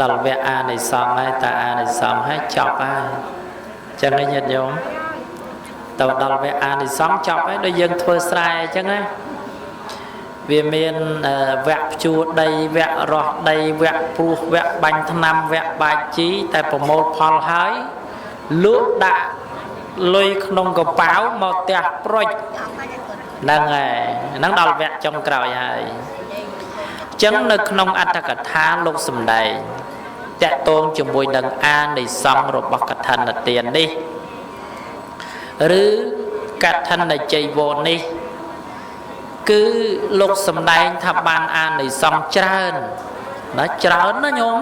ដល់វគ្គអានិសង្សហើយតាអានិសង្សហើយចប់ហើយចឹងឯងញាតិញោមតើដល់វគ្គអានិសង្សចប់ហើយដូចយើងធ្វើស្រែអញ្ចឹងណាវាមានវគ្គភ្ជួរដីវគ្គរស់ដីវគ្គព្រួសវគ្គបាញ់ថ្នាំវគ្គបាជីតែប្រមូលផលហើយលក់ដាក់លុយក្នុងកប៉ាវមកផ្ទះប្រុចហ្នឹងហើយហ្នឹងដល់វគ្គចុងក្រោយហើយចឹងនៅក្នុងអត្ថកថាលោកសំដែងតកតងជាមួយនឹងអានិសង្សរបស់កឋិនទាននេះឬកឋិនជ័យវរនេះគឺលោកសំដែងថាបានអានិសង្សច្រើនណាច្រើនណាញោម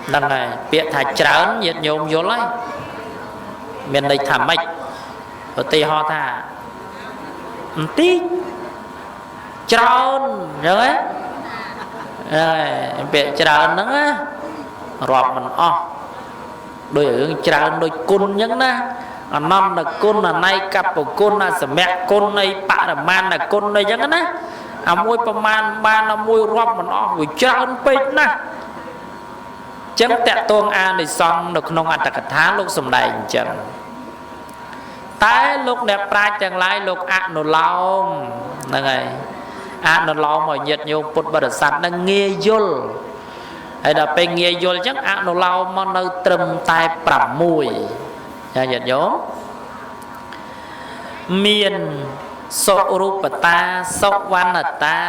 ហ្នឹងហើយពាក្យថាច្រើនញាតិញោមយល់ហើយមានន័យថាម៉េចឧទាហរណ៍ថាបន្តិចច្រើនអញ្ចឹងហ៎ពាក្យច្រើនហ្នឹងណារាប់មិនអស់ដោយរឿងច្រើនដូចគុណអញ្ចឹងណាអនន្តគុណអណៃកបគុណអសមៈគុណនៃបរិមាណគុណអីចឹងណាអាមួយប្រមាណបានអាមួយរាប់មិនអស់វាច្រើនពេកណាស់ចឹងតកតងអានិសង្សនៅក្នុងអត្ថកថាលោកសំដែងអញ្ចឹងតែលោកអ្នកប្រាជ្ញទាំងឡាយលោកអនុលោមហ្នឹងហើយអនុលោមឲ្យញាតិញោមពុទ្ធបរិស័ទនឹងងាយយល់ហើយដល់ពេលងាយយល់អញ្ចឹងអនុលោមមកនៅត្រឹមតែ6ចាញាតិញោមមានសុរូបតាសុវណ្ណតា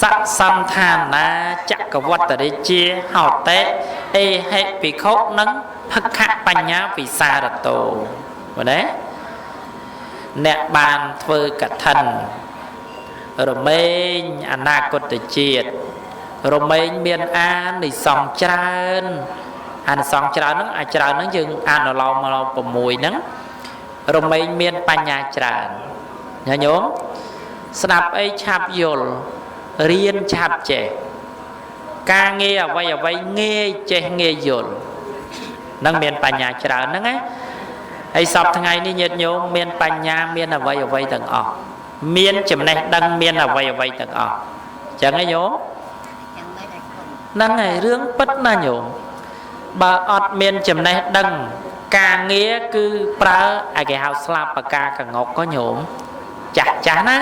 សសន្តានាចក្រវត្តរាជាហោតេអេហិភិក្ខុនិងភក្ខបញ្ញាវិសារតោបងណាអ្នកបានធ្វើកឋិនរមែងអនាគតជាតិរមែងមានអានិសង្សច្រើនអានិសង្សច្រើនហ្នឹងអាចច្រើនហ្នឹងយើងអនុលោមមក6ហ្នឹងរមែងមានបញ្ញាច្រើនញញោមស្ដាប់អីឆាប់យល់រៀនឆាប់ចេះការងារអ្វីអ្វីងាយចេះងាយយល់នឹងមានបញ្ញាច្រើនហ្នឹងណាហើយសពថ្ងៃនេះញាតិញោមមានបញ្ញាមានអ្វីអ្វីទាំងអស់មានចំណេះដឹងមានអ្វីអ្វីទាំងអស់អញ្ចឹងហ៎ញោមហ្នឹងហើយរឿងពិតណាញោមបើអត់មានចំណេះដឹងការងារគឺប្រើអាគេហៅស្លាប់បកាកងុកក៏ញោមចាស់ចាស់ណា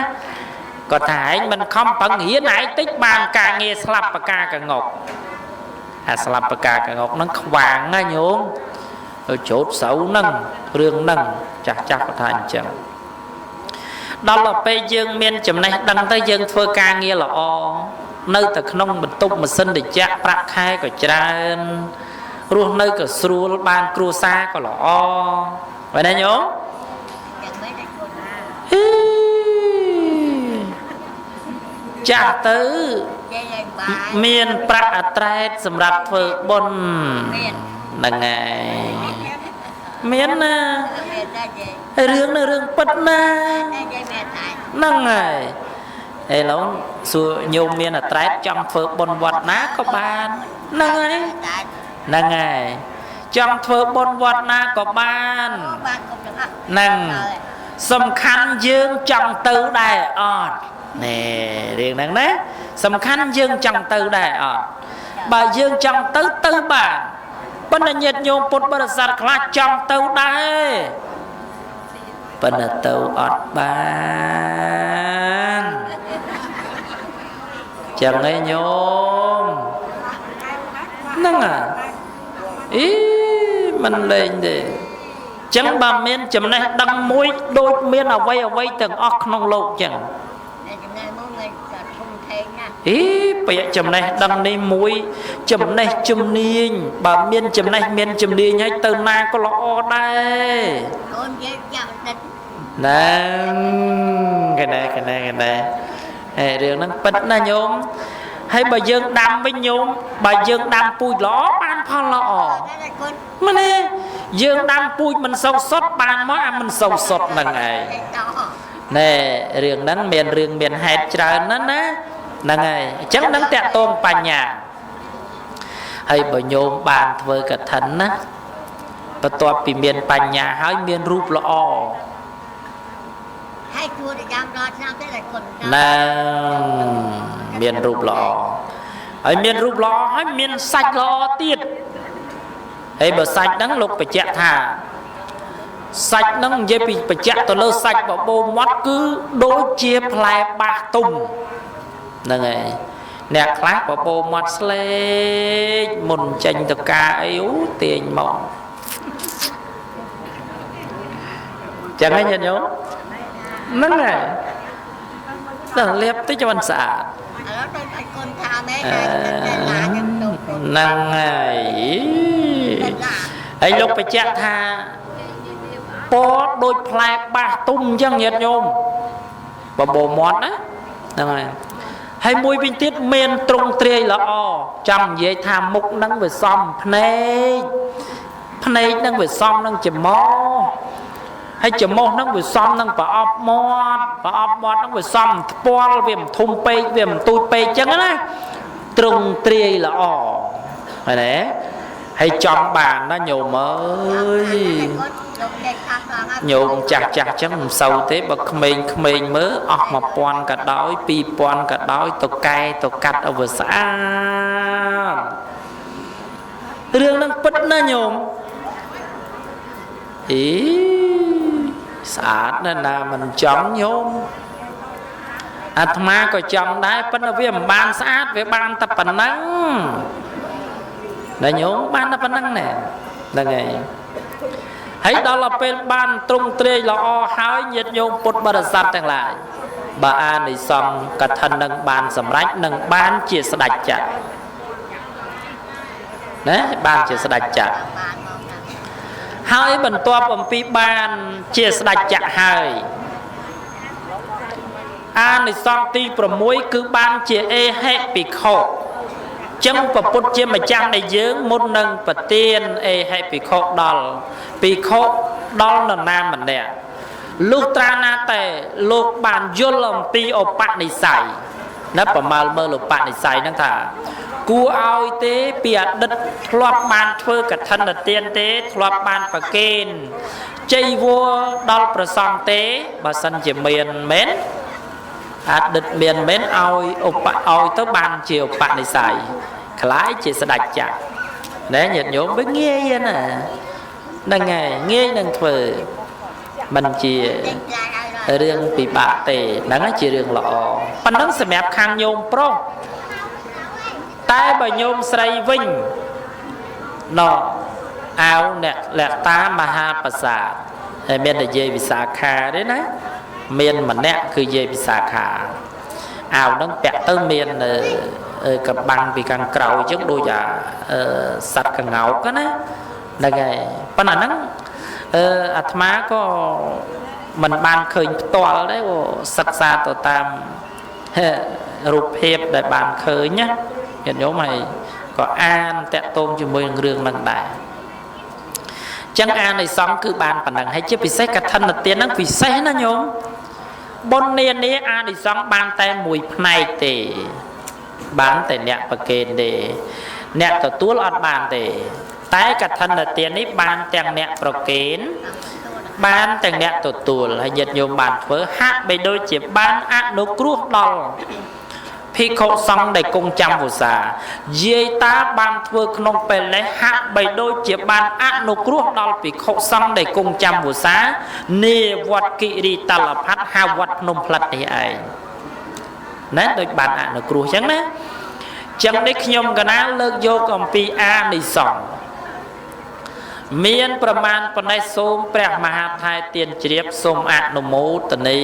គាត់ថាឯងមិនខំប្រឹងរៀនឯងតិចបានការងារស្លាប់បកាកងុកអាស្លាប់បកាកងុកហ្នឹងខ្វាងណាញោមទៅច្រូតស្រូវហ្នឹងរឿងហ្នឹងចាស់ចាស់គាត់ថាអញ្ចឹងដល់ពេលយើងមានចំណេះដឹងទៅយើងធ្វើការងារល្អនៅតែក្នុងបន្ទប់ម៉ាស៊ីនត្រជាក់ប្រាក់ខែក៏ច្រើនរស់នៅក៏ស្រួលបានគ្រួសារក៏ល្អបែរណាញោមចាស់ទៅមានប្រាក់អត្រេតសម្រាប់ធ្វើបុណ្យហ្នឹងហើយមានណារឿងនេះរឿងពិតណាហ្នឹងហើយឥឡូវសួរញោមមានអត្រេតចង់ធ្វើបុណ្យវត្តណាក៏បានហ្នឹងហើយហ្នឹងហើយចង់ធ្វើបុណ្យវត្តណាក៏បានហ្នឹងសំខាន់យើងចង់ទៅដែរអត់ណែរឿងហ្នឹងណាសំខាន់យើងចង់ទៅដែរអត់បើយើងចង់ទៅទៅបានប៉ុន្តែញាតិញោមពុទ្ធបរិស័ទខ្លះចង់ទៅដែរប៉ុន្តែទៅអត់បានចឹងឯងញោមហ្នឹងអីមិនលេងទេចឹងបើមានចំណេះដឹងមួយដូចមានអ្វីអ្វីទាំងអស់ក្នុងលោកចឹងអីពាក្យចំណេះដឹងនេះមួយចំណេះជំនាញបើមានចំណេះមានជំនាញហើយទៅណាក៏ល្អដែរកូនយើងចាំដិតហ្នឹងកណែកណែកណែហើយរឿងហ្នឹងពិតណាញោមហើយបើយើងដាំវិញញោមបើយើងដាំពូជល្អបានផលល្អមែនទេយើងដាំពូជមិនសូវសុទ្ធបានមកអាមិនសូវសុទ្ធហ្នឹងឯងណែរឿងហ្នឹងមានរឿងមានហេតុច្រើនណាស់ណាហ្នឹងហើយអញ្ចឹងនឹងតកតងបញ្ញាហើយបើញោមបានធ្វើកឋិនណាបន្ទាប់ពីមានបញ្ញាហើយមានរូបល្អហើយគួរតែយ៉ាងដល់ឆ្នាំទេតែគុណណាមានរូបល្អ ហើយមានរូបល្អហើយមានសាច់ល្អទៀតហើយបើសាច់ហ្នឹងលោកបញ្ជាក់ថាសាច់ហ្នឹងនិយាយពីបញ្ជាក់ទៅលើសាច់បបោមាត់គឺដូចជាផ្លែបាសទុំហ្នឹងហើយអ្នកខ្លះបបោមាត់ស្លេកមុនចេញទៅការអីអូទាញមកចឹងហ្នឹងញាតិញោមហ្នឹងហើយដល់លាបតិចមិនស្អាតហ្នឹងហើយហើយលោកបញ្ជាក់ថាពណ៌ដូចផ្លែបាសទុំអញ្ចឹងញាតិញោមបបោមាត់ណាហ្នឹងហើយហើយមួយវិញទៀតមានទ្រង់ទ្រាយល្អចាំនិយាយថាមុខហ្នឹងវាសំភ្នែកភ្នែកហ្នឹងវាសំនឹងច្រមុះហើយច្រមុះហ្នឹងវាសំនឹងប្រអប់មាត់ប្រអប់មាត់ហ្នឹងវាសំថ្ពាល់វាមិនធំពេកវាមិនទូចពេកអញ្ចឹងណាទ្រង់ទ្រាយល្អឃើញទេហើយចង់បានណាញោមអើយញោមចាស់ចាស់ចឹងមិនសូវទេបើក្មេងក្មេងមើលអស់1000ក៏ដោយ2000ក៏ដោយទៅកែទៅកាត់ឲ្យវាស្អាតរឿងហ្នឹងពិតណាញោមអីស្អាតណាស់ណាមិនចង់ញោមអាត្មាក៏ចង់ដែរប៉ុន្តែវាមិនបានស្អាតវាបានតែប៉ុណ្ណឹងណាញោមបានតែប៉ុណ្ណឹងណែហ្នឹងហើយហើយដល់ទៅពេលបានទ្រង់ទ្រាយល្អហើយញាតិញោមពុទ្ធបរិស័ទទាំងឡាយបើអានិសង្សកឋិននឹងបានសម្រេចនឹងបានជាស្ដេចចក្រណាបានជាស្ដេចចក្រហើយបន្ទាប់អំពីបានជាស្ដេចចក្រហើយអានិសង្សទី6គឺបានជាអេហិភិក្ខុចឹងពពុទ្ធជាម្ចាស់នៃយើងមុននឹងប្រទានអេហិភិក្ខុដល់ភិក្ខុដល់នរណាម្នាក់លុះត្រាណាតែលោកបានយល់អំពីឧបនិស្ស័យណាប្រមាលមើលឧបនិស្ស័យហ្នឹងថាគួរឲ្យទេពីអតីតធ្លាប់បានធ្វើកឋិនទានទេធ្លាប់បានប្រគេនជ័យវរដល់ព្រះសង្ឃទេបើសិនជាមានមែនអតីតមានមែនឲ្យឧបឲ្យទៅបានជាឧបនិស្ស័យក្លាយជាស្ដេចចក្រណែញាតិញោមវាងាយណាហ្នឹងហើយងាយនឹងធ្វើមិនជារឿងពិបាកទេហ្នឹងជារឿងល្អប៉ុណ្ណឹងសម្រាប់ខាងញោមប្រុសតែបើញោមស្រីវិញណអាវអ្នកលតាមហាប្រាសាទហើយមានតែយាយវិសាខាទេណាមានម្នាក់គឺយាយវិសាខាអាវហ្នឹងពាក់ទៅមានកបាំងពីខាងក្រោយអញ្ចឹងដូចអាសត្វក្ងោកណាហ្នឹងហើយប៉ុន្តែហ្នឹងអាត្មាក៏មិនបានឃើញផ្ទាល់ដែរសិក្សាទៅតាមរូបភាពដែលបានឃើញណាញាតិញោមហើយក៏អានតាក់ទងជាមួយនឹងរឿងហ្នឹងដែរចឹងអានិសង្សគឺបានប៉ុណ្ណឹងហើយជាពិសេសកឋិនទានហ្នឹងពិសេសណាញោមបុណ្យនានាអានិសង្សបានតែមួយផ្នែកទេបានតែអ្នកប្រគេនទេអ្នកទទួលអត់បានទេតែកឋិនទាននេះបានទាំងអ្នកប្រគេនបានទាំងអ្នកទទួលហើយញាតិញោមបានធ្វើហាក់បីដូចជាបានអនុគ្រោះដល់ភិក្ខុសង្ឃដែលគង់ចាំវស្សាយាយតាបានធ្វើក្នុងពេលនេះហាក់បីដូចជាបានអនុគ្រោះដល់ភិក្ខុសង្ឃដែលគង់ចាំវស្សានាវត្តគិរីតលផាត់ហៅវត្តភ្នំផ្លិតនេះឯងណាដូចបានអនុគ្រោះចឹងណាចឹងនេះខ្ញុំកណាលើកយកអំពីអានិសង្សមានប្រមាណប៉ុណ្ណេះសូមព្រះមហាថែទានជ្រាបសូមអនុមោទនា